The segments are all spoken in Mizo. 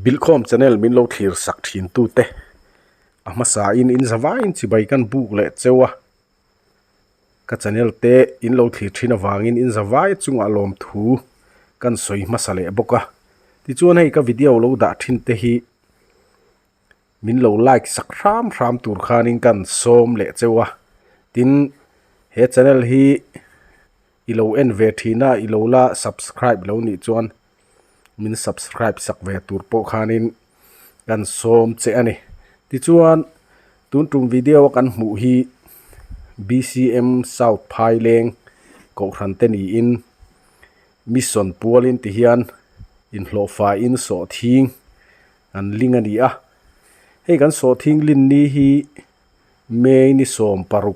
Bilkhawm channel min lo thlir sak thin tu te a hmasa in in zavaiin chibai kan buk leh cheu a ka channel te in lo thlir thin avangin in zavai chungah lawmthu kan sawi hmasa leh bawk a tichuan hei ka video lo dah thin te hi min lo like sak hram hram tur khanin kan sawm leh cheu a tin he channel hi i lo en ve thin a i lo la subscribe lo nih chuan min subscribe sak ve tur pawh khanin kan sawm che a ni tichuan tun tum video a kan hmuh hi B_C_M south phaileng kohhran te niin mission pualin ti hian inhlawhfaiin sawhthing an ling a ni a hei kan sawhthing lin ni hi May ni 16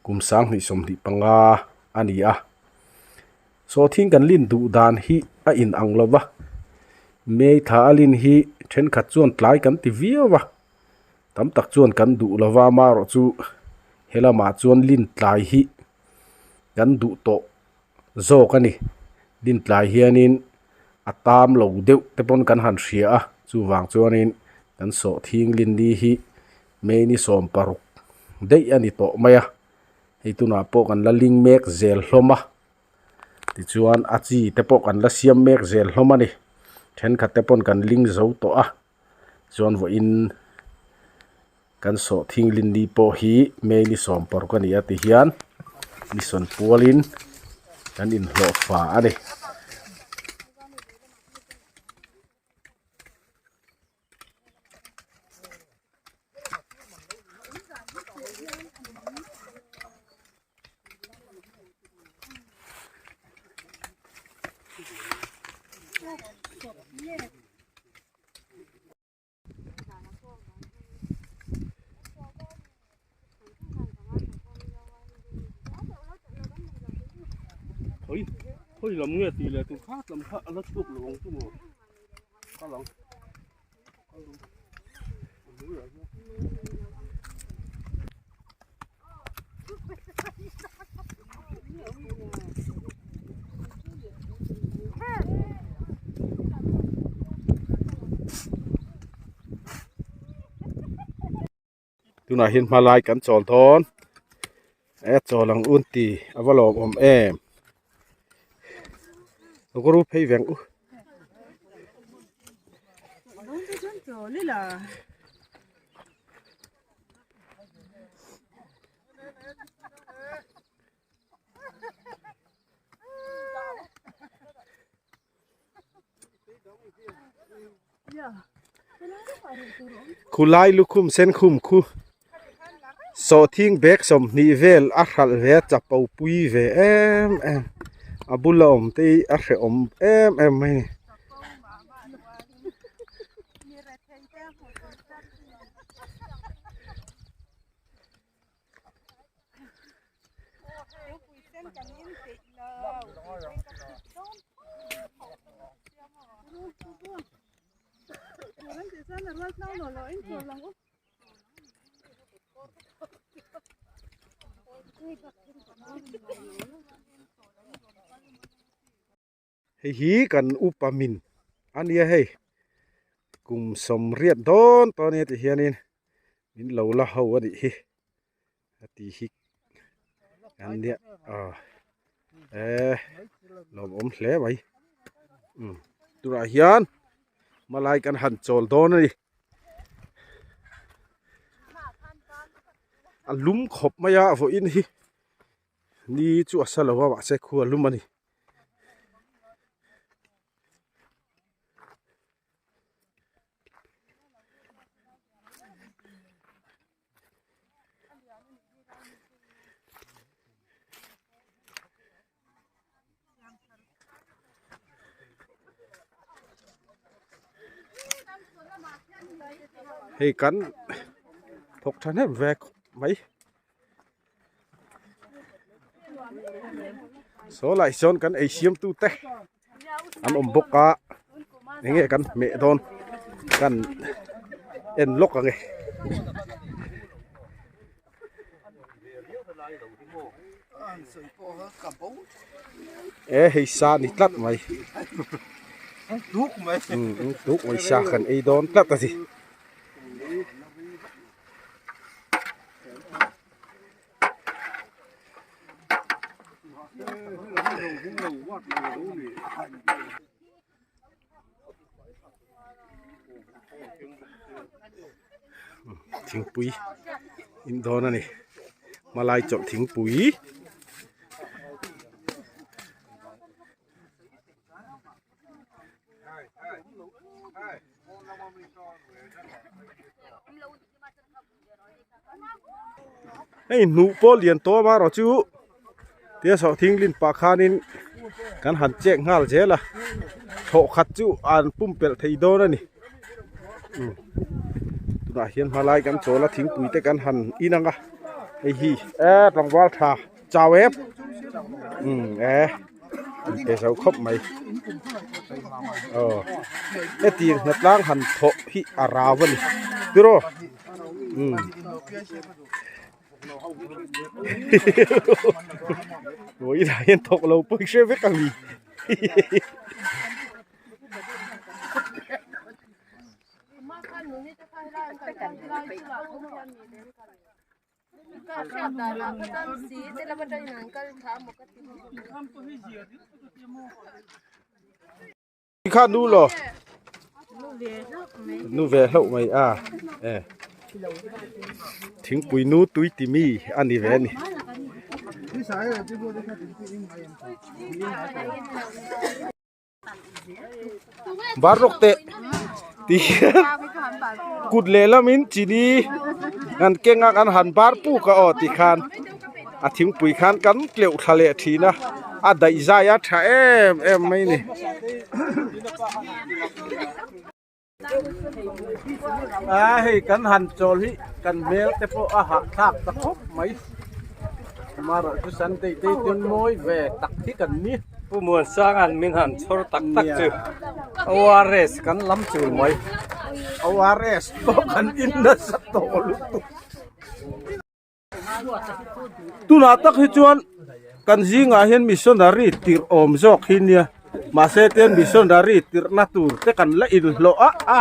kum 2025 a ni a sawhthing kan lin duh dan hi a in ang lo va May thla a lin hi thenkhat chuan tlai kan ti viau a tam tak chuan kan duh lo va amaherawh chu helamah chuan lin tlai hi kan duh tawh zawk a ni din tlai hianin a tam lo deuh te pawn kan han hria a chuvang chuanin kan sawhthing linni hi May ni 16 daih a ni tawh mai a hei tunah pawh kan la ling mek zel hlawm a tichuan a chi te pawh kan la siam mek zel hlawm a ni thenkhat te pawn kan ling zo tawh a chuan vawiin kan sawhthing linni pawh hi May ni 16 a ni a ti hian mission pualin kan inhlawhfa a ni. Khawi khawi lam nge tih leh tur khat lam kha a la chhuak lo ang chu maw kal ang. Tunah hian hmalai kan chawl dawn e chawl ang un ti a va lawmawm em guru phei veng u. Khulai lukhum sen khum khu sawhthing bag 20 vel a hralh ve a chapo pui ve em em a bula awm te hi a hrehawm em em mai a ni. Hei hi kan upa min a nia hei kum 80 dawn tawh a nia ti hianin min lo la ho a nih hi a ti hi an nia aw eh lawmawm hle mai umm tunah hian hmalai kan han chawl dawn a ni a lum khawp mai a vawiin hi ni chu a sa lo a mahse khu a lum a ni. Hei kan thawk thahnem ve mai. Saw lai sawn kan ei siam tu te an awm bawk a eng nge kan hmeh dawn kan en lawk ang e. E hei sa ni tlat mai. Tuk mai. Um tuk mai sa kan ei dawn tlat a ni. Thingpui in dawn a ni hmalai chawlh thingpui. Hei hnuh pawh lian tawm a erawh chu tia sawhthing lin pah khanin kan han chek nghal zel a thlawh khat chu an pumpelh thei dawn a ni tunah hian hmalai kan chawl a thingpui te kan han in ang a hei hi eh tlangval tha chau em umm eh. An pe zo khawp mai aw hetiang hnatlang han thawh hi a rau a ni tiraw umm vawiinah hian thawk lo pawh i hre vek ang ni. Kha nu lo nu ve hlauh mai a e thingpui nu tui ti mi a ni ve a ni. Bar rawk teh ti hian kut lehlamin chini kan keng a kan han bar puk a aw tikhan a thingpui khan kan tleuh thla leh thin a a daih zai a tha em em mai a ni. A hei kan han chawl hi kan hmel te pawh a hahthlak ta khawp mai amaherawh chu Sunday te chuan mawi ve tak hi kan ni. Pu Muansanga'n min han chhawr tak tak chu ORS kan lam chul mai. ORS pawh kan in nasa tawh lutuk. Tunah tak hi chuan kan zingah hian missionary tirh awm zawk hi nia mahse tian missionary tirhna tur te kan la inhlawh a a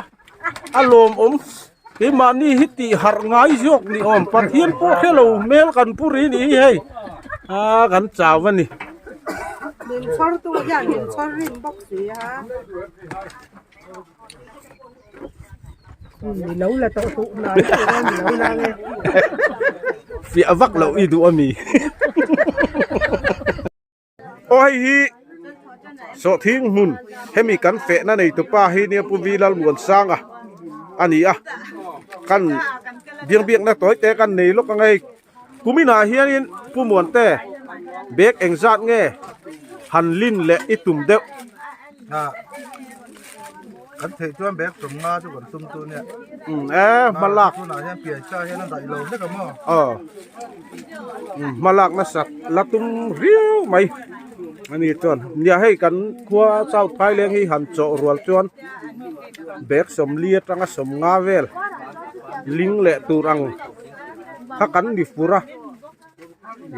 a lawmawm keimahni hi tih harh ngai zawk ni awm Pathian pawh hre lo hmel kan pu ri ni hi hei a kan chau a ni. Min chhawr tu hian min chhawr rim bawk si a. Fiah vak loh i duh a mi aw hei hi sawhthing hmun hemi kan fehna nei tupa hi nia Pu V Lalmuansanga a ni a kan biang biakna tawi te kan nei lawk ang hei kuminah hianin Pu Muante bag engzat nge han lin leh i tum deuh. Kan theih chuan bag sawm nga chu kan tum chu nia. Um e hma lak. Tunah hian piancha hian a daih lo hlek a maw. Aw. Um hma lak nasa la tum riau mai. Ani chuan nia hei kan khua South Phaileng hi han chawh rual chuan bag sawmli atanga sawm nga vel ling leh tur ang kha kan ni fur a.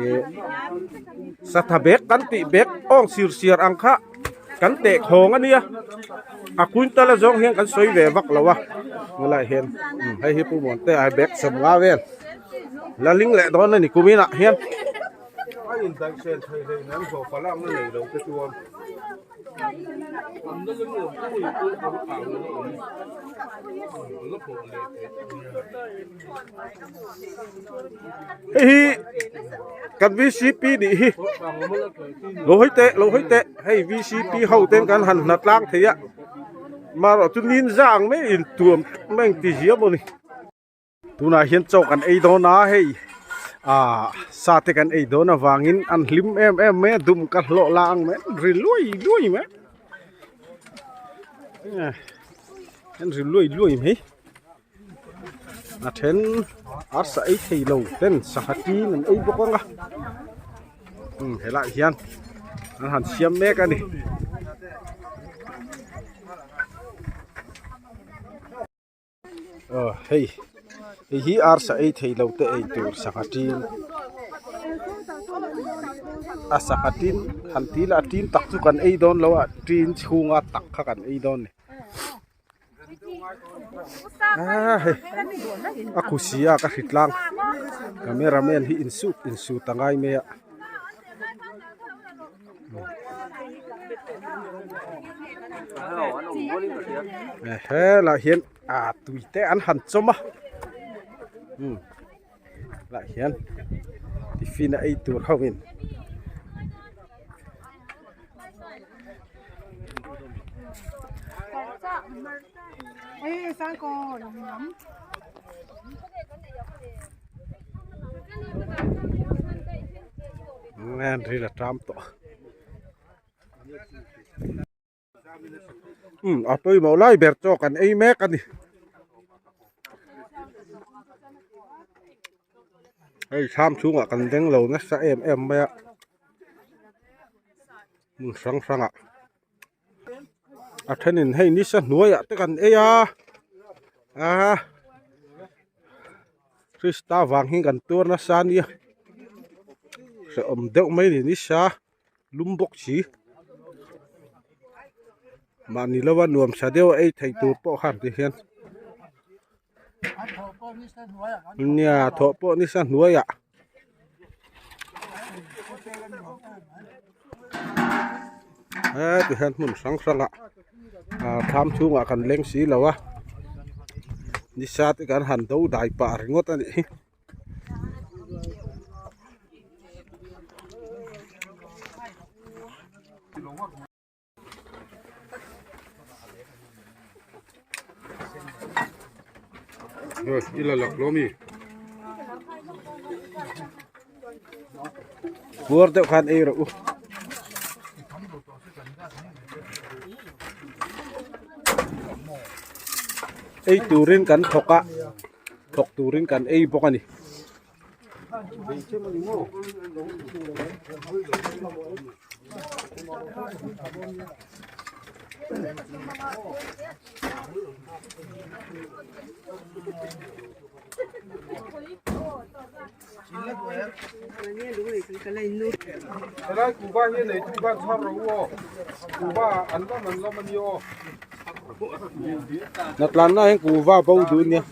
Ih satha bag kan tih bag awng sir siar ang kha kan teh khawng a nia a quintal a zawng hian kan sawi ve vak lo a helaiah hian hei hi pu Muante a bag sawm nga vel la ling leh dawn a ni kumin ah hian. A indaihsen thei hleinem hlawhfa lakna nei lo te chuan an la leng lo pawh in pawh a ang a awm a la hlawh leh theih Hei hi kan vcp nih hi lo hawi teh lo hawi teh hei vcp ho ten kan han hna tlang thei a marawh chu ninja ang mai in tuam mai ang ti zia maw ni tunah hian chaw kan ei dawn a hei ah sa te kan ei dawn avangin an hlim em em mai a dum ka hlawh la ang mai ri luai luai mai an ri luai luai mai. A then arsa ei thei lo ten sangha tin an ei bawk ang a umm helaiah hian an han siam mek a ni. Aw hei hei hi arsa ei thei lo te ei tur sangha tin a sangha tin. Han ti ila a tin tak chu kan ei dawn lo a tin chhunga tak kha kan ei dawn a ni. Aa hei a khusi a ka hritlang camera man hi insut insut a ngai mai a. Helaiah hian aa tui te an han chawm a umm lah hian tiffin a ei tur ho in. Ngan ril a ṭam tawh umm a pawimawh lai ber chaw kan ei mek a ni hei thlam chhungah kan beng lo nasa em em mai a hmun hrang hrangah. A thenin hei nisa hnuaiah te kan ei a ah Krista vang hi kan tuar nasa ania hrehawm deuh mai a ni nisa lum bawk si mahni lova nuam sa deuh a ei theih tur pawh khan ti hian nia thawh pawh nisa hnuaiah. Heti hian hmun hrang hrangah ah thlam chhungah kan leng si lo a nisa te kan han do dai pah ringawt a nih hi. Puar deuh khan ei rawh u. Ei turin kan thawk a thawk turin kan ei bawk a ni. Helai kuhva hi nei tu khan chhar rawh u aw kuhva an lam an lam a ni aw. Natlanna hian kuhva bo duh nia.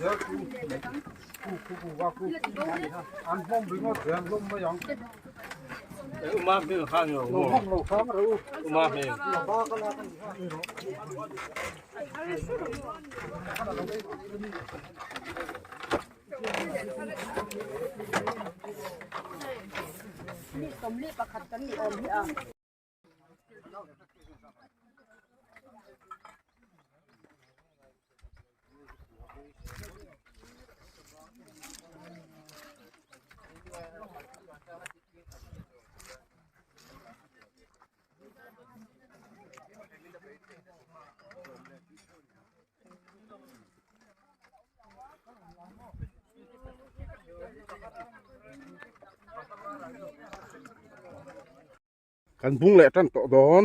Kan bung leh tan tawh dawn.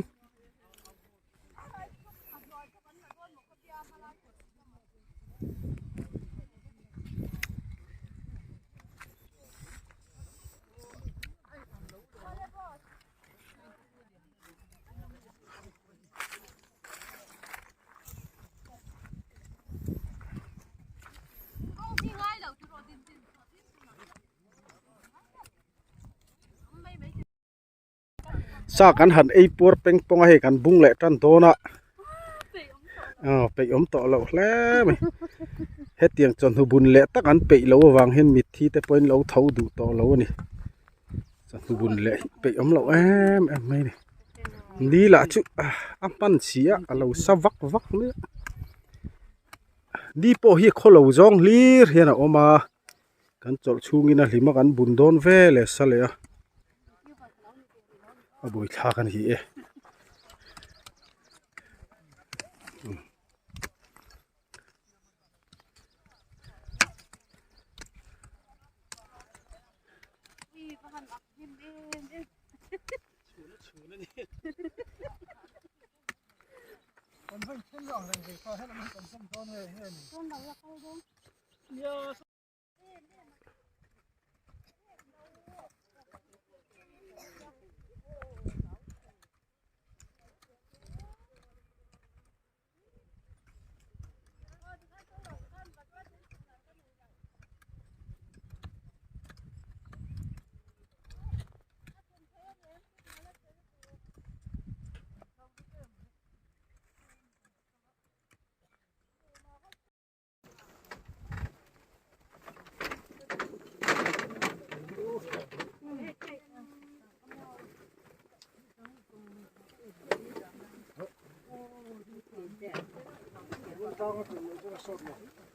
Sa kan han ei puar peng pawng a hei kan bung leh tan dawn a aw peih awm tawh loh hle mai hetiang chawhnu bun leh tak an peih loh avang hian mitthi te pawhin lo tho duh tawh lo a ni chawhnu bun leh hi peih awm loh em em mai a ni ni lah chu a hman si a a lo sa vak vak mai a ni pawh hi khaw lo zawng hlir hian a awm a. Kan chawlh chhungin a hlim a kan bun dawn vel e sa leh a a buaithlak a ni e. sawt lo.